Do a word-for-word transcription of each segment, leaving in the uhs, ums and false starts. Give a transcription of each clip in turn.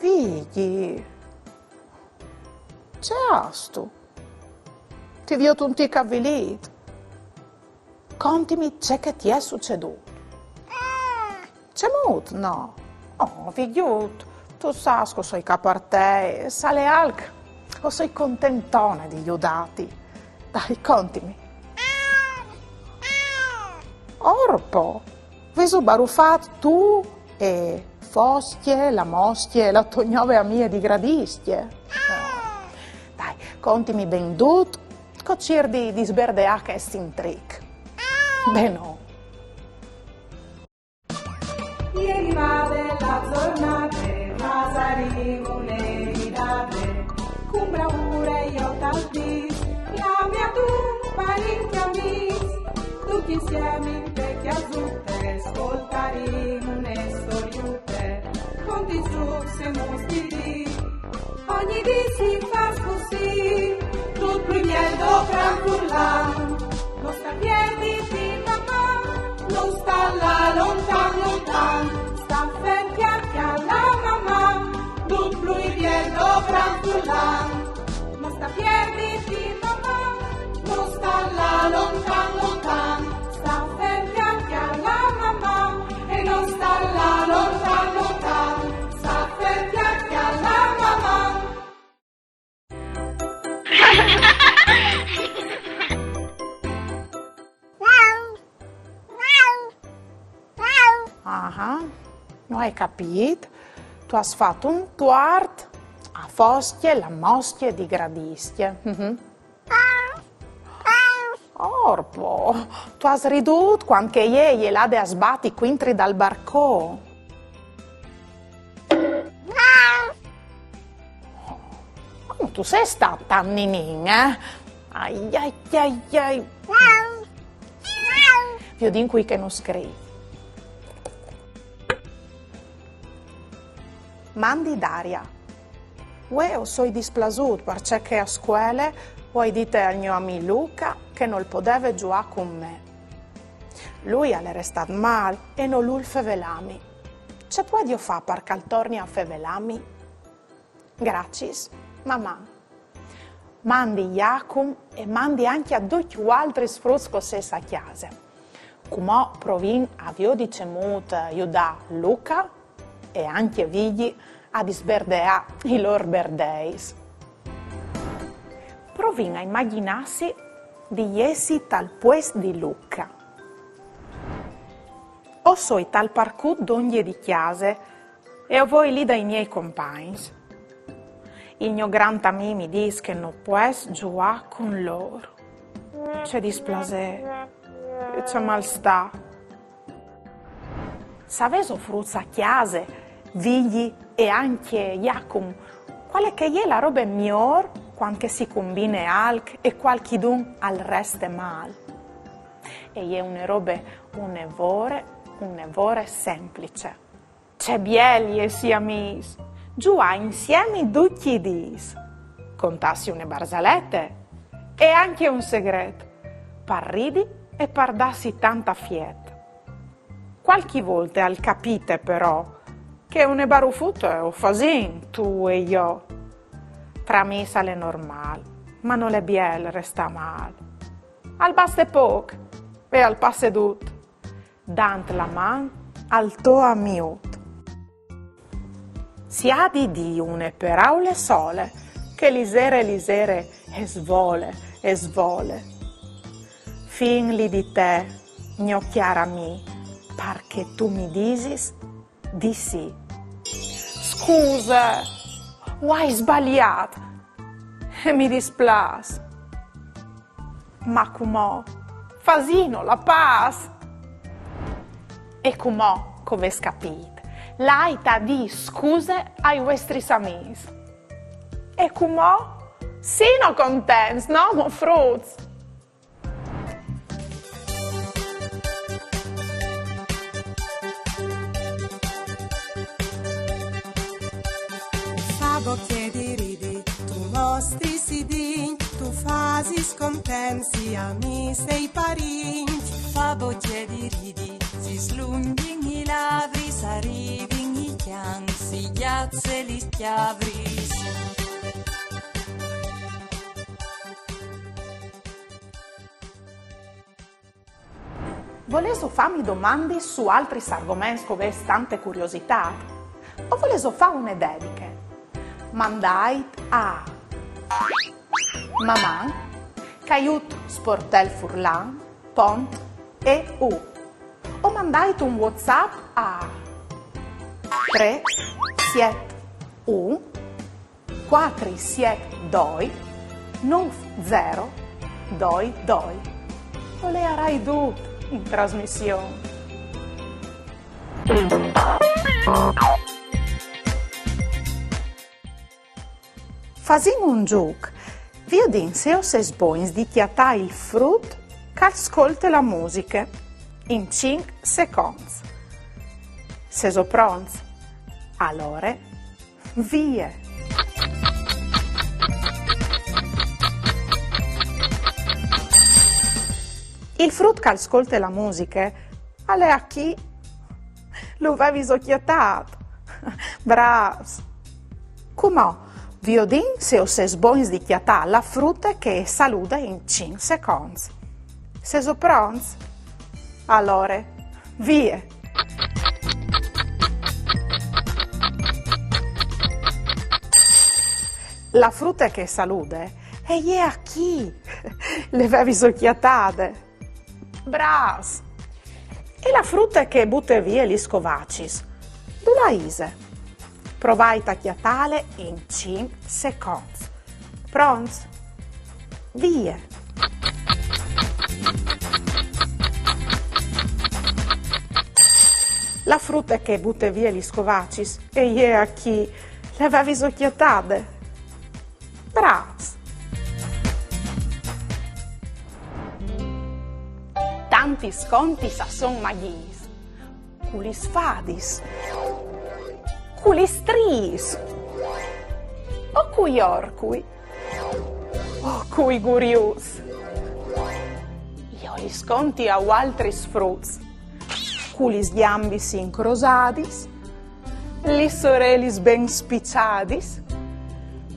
Vigji, ce âstu? Ti viôt un tic avilît. Contimi ce che ti è sucedût. Cemût no? Oh, figjut, tu sâs che o soi ca par te, e se al è alc, o soi contentone di judâti. Dai, contimi. Orpo, vêso barufât tu e Foscje, la Moscje, la tô gnove amie di Gradiscje? No. Dai, contimi ben dut, che o cîr di, di sberdeâ chest intrîc. Benon. E rivade la zornade, la sarìmune ridade, cun bravure jo tal dîs, la mia tu parint e amîs, ducj insiemi inte cjasute, scoltarìn une storiute, con dîs zucs e muts di dì. Ogni dì si fâs cussì, dut plui biel dopran cul an. No sta pierdi di maman, no sta lâ lontan lontan. Sta fer cjale a la maman, dut plui biel dopran cul an. No sta pierdi di maman, no sta lâ lontan lontan. Sta fer cjale a la maman e no sta lâ lontan lontan. Sta fer cjale a la maman. Ah, no ai capît. Tu âs fat un tuart a Foscje, la Moscje di Gradiscje. Mhm. Orpo, tu âs ridût cuant che jê e je lade a sbati cuintri dal barcon. Ma no tu sês stât tant ninin, eh? Ai, ai, ai, ai. Viodìn cui che nus scrîf. Mandi Daria. Vuê o soi displasût parcè che a scuele o ai dite al gno amì Luca che nol podeve zuiâ cun me. Lui al è restât mâl e nol vûl fevelâmi. Ce puedio fâ par che al torni a fevelâmi? Graciis, maman. Mandi Jacum e mandi ancje a ducj vualtris fruts che o sês a cjase. Cumò provìn a viodi cemût judâ Luca e ancje Vigji a disberdeâ i lôr berdeis. Provìn a imagjinâsi di jessi tal puest di Luca. O soi tal parcut dongje di cjase e o voi li dai miei compagns. Il gno grant amì mi dîs che no pues zuiâ cun lôr. Ce displasê e ce malstâ. Savêso fruts a cjase, Vigji e ancje Jacum, cuale che e je la robe miôr cuant che si cumbine alc e cualchidun al reste mâl? E je une robe une vore, une vore semplice. Ce biel jessi amîs, zuiâ insiemi ducj i dîs, contâsi une barzalete e ancje un segret, par ridi e par dâsi tant afiet. Cualchi volte al capite però che une barufute o fasìn tu e jo. Tra amîs al è normâl, ma nol è biel restâ mâl. Al baste pôc e al passe dut. Dant la man al to amiut. Si à di dî une peraule sole, che lizere lizere e svole, e svole. Fin li di te, gno cjâr amì, par che tu mi disis di sì. Scuse, o ai sbaliât e mi displâs. Ma cumò fasìno la pâs. E cumò, che o vês capît, lait a dî scuse ai vuestris amîs. E cumò, sino contents, no mo fruts? Fa bocje di ridi, tu mostris i dincj, tu fasis contents i amîs e i parincj. Fa bocje di ridi, si slungjin i ladris, a rivin i cjants, Pigliatse li schiavris. Volêso fâmi domandis su altris argoments che o vês tante curiositât? O volêso fâ une dediche? Mandait a maman caiut sportel furlan pont eu o mandait un WhatsApp a trê siet un cuatri siet doi nûf zero doi doi. O leiarai dut in trasmission. Fasìn un zûc. Viodìn se o sês bogns di cjatâ il frut che al scolte la musiche in cinc seconts. Sêso pronts? Alore, vie! Il frut che al scolte la musiche al è achì. Lu vêso cjatât? Brâfs! Cumò, viodìn se o sês bogns di cjatâ la frute che e salude in cinc seconts. Sêso pronts? Alore, vie! La frute che e salude e je achì. Le vêso cjatade? Brâfs! E la frute che e bute vie lis scovacis, dulà ise? Provait a cjatâle in cinc seconts. Pronts? Vie! La frute che e bute vie lis scovacis e je achì. Le vêso cjatade? Brâfs! Tantis contis a son magjis. Cu lis fadis, cu lis striis, o cui orcui, o cui guriuts. Jo lis conti a voaltris fruts, cu lis gjambis incrosadis, lis orelis ben spiçadis,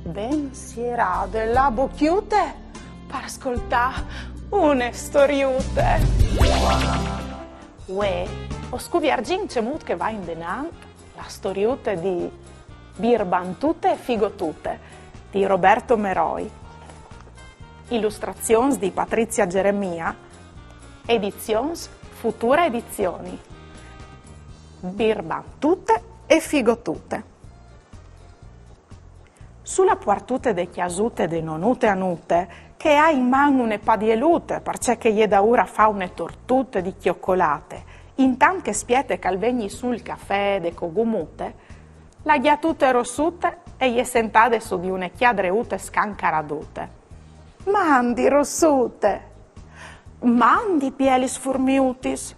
ben sierade la bocjute par scoltâ une storiute. Vuê o scuvierzìn cemût che e va indenant la storiute di Birbantute e Figotute di Roberto Meroi. Ilustrazions di Patrizia Geremia, edizions Futura Edizioni. Birbantute e Figotute. Su la puartute de cjasute de nonute Anute, che e à in man une padielute, parcè che e je daûr a fâ une tortute di cjocolate, intant che e spiete che al vegni sù il cafè de cogumute, la gjatute Rossute e je sentade su di une cjadreute scancaradute. Mandi, Rossute! Mandi, bielis furmiutis!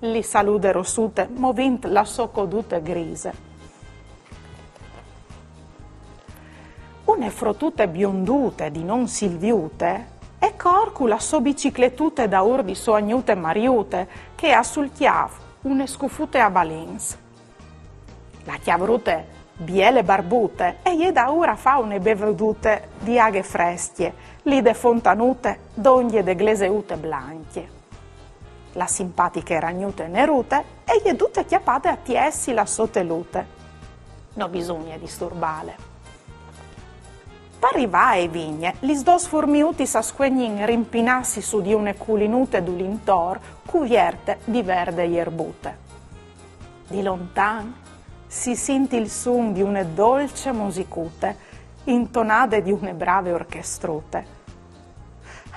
Li salude Rossute, movint la sô codute grise. Une frotute biondute di non Silviute e cor cu la sô bicicletute daûr di sô agnute Mariute, che e à sul cjâf une scufute a balins. La cjavrute biele barbute e je daûr a fâ une bevedute di aghe frescje, li de fontanute, dongje de gleseute blancje. La simpatiche ragnute nerute e je dute cjapade a tiessi la sô telute. No bisugne disturbâle. Par rivâ ae vigne, lis dôs furmiutis a scuegnin rimpinâsi su di une culinute dulintor cuvierte di verde jerbute. Di lontan si sint il sun di une dolce musicute, intonade di une brave orchestrute.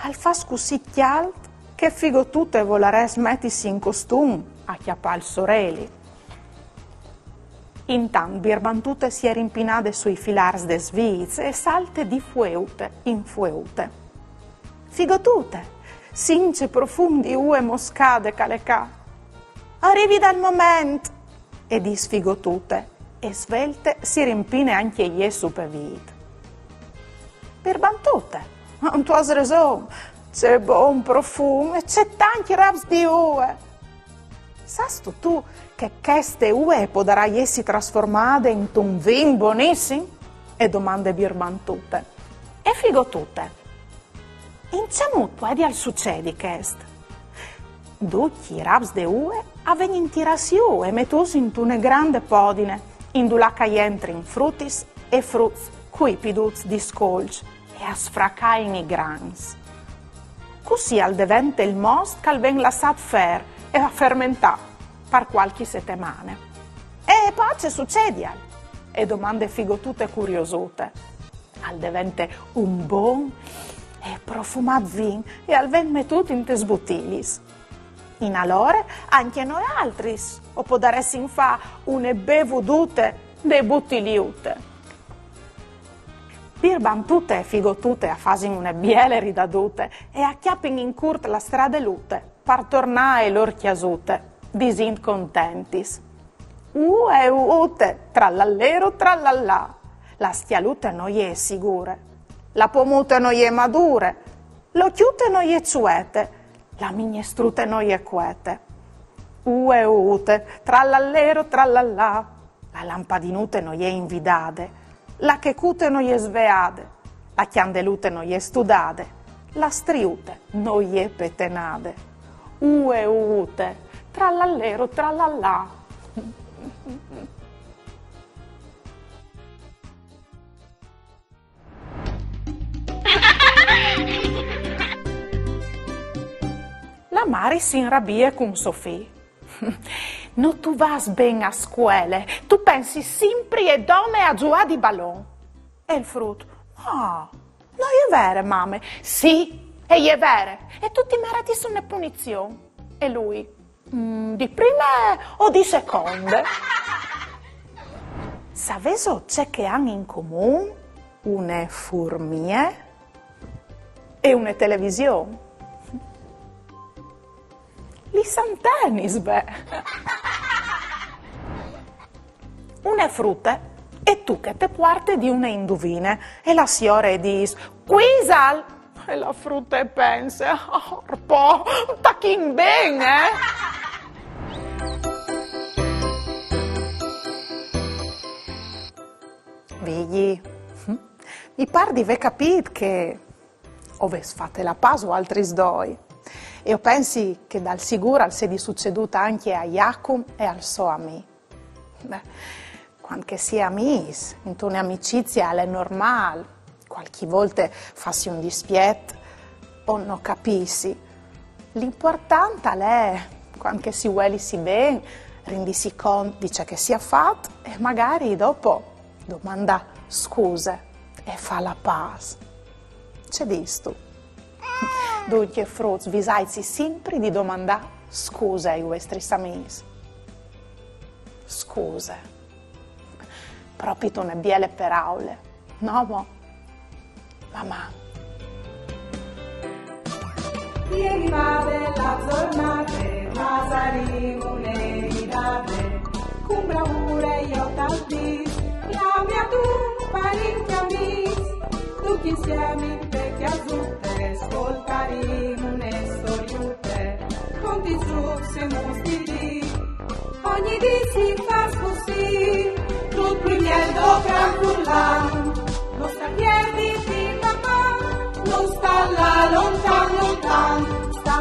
Al fâs cussì cjalt che Figotute e volarès metisi in costum a cjapâ il soreli. Intant Birbantute si è rimpinade sui filârs des vîts e salte di fueute in fueute. Figotute, sint ce profum di ue moscade che al è ca. Al rivi dal moment, e dîs Figotute, e svelte si rimpine ancje jê su pe vît. Birbantute, tu âs reson, ce bon profum e ce tancj raps di ue! Sâstu tu che cheste ue e podarà jessi trasformade intun vin bonissim? E domande Birbantute. E Figotute: In ce mût puedial sucedi chest? Ducj i raps de ue a vegnin tirâts jù e metûts intune grande podine, indulà che a jentrin frutis e fruts cui piduts di scolç e a sfracain i grans. Cussì al devente il most che al ven lassât fer e a fermentâ par cualchi setemane. E po ce sucedial? E domande Figotute curiosute. Al devente un bon e profumât vin e al ven metût intes butiliis. Inalore ancje noaltris o podaressin fâ une bevudute de butiliute. Birbantute e Figotute a fasin une biele ridadute e a cjapin in curt la stradelute par tornâ ae lôr cjasute, disint contentis: Ue, ute, trallallero, trallallà, la scjalute no je sigure, la pomute no je madure, la ocjute no je çuete, la mignestrute no je cuete. Ue, ute, trallallero, trallallà, la lampadinute no je invidade, la checute no je sveade, la cjandelute no je studade, la striute no je petenade. Ue, ute, trallallero, trallallà. La mari si inrabie cun so fi. No tu vâs ben a scuele, tu pensis simpri e dome a zuiâ di balon. E il frut: No, no je vere, mame. Sì, e je vere. E tu ti meretis une punizion. E lui: Mm, di prime o di seconde? Savêso ce che a àn in comun une furmie e une television? Lis antenis, beh. Une frute, e tu che te puarte di une induvine, e la siore e dîs: Cuisal! E la frute e pense: Orpo, tachìn ben, eh? Vigji, mi pâr di vê capît che o vês fate la pâs voaltris doi. E o pensi che dal sigûr al sedi sucedût ancje a Jacum e al so amì. Beh, cuant che si è amîs, intune amicizie al è normâl cualchi volte fâsi un dispiet o no capîsi. L'impuartant al è, cuant che si vuelisi ben, rindisi cont di ce che si à fat e magari dopo domandâ scuse e fâ la pâs. Ce distu? Duncje, fruts, visaitsi simpri di domandâ scuse ai vuestris amîs. Scuse. Propit une biele peraule, no mo? Maman. E je rivade la zornade, ma saremo une ridade, cun bravure jo tal dîs, clamìn a dut parint e amîs, ducj insiemi inte cjasute, scoltarìn une storiute, contìn sù, semo un stil di dì, ogni dì si fâs cussì, dut plui biel dal gran furlan, no sta piedi di papà, no sta lâ lontan lontan, sta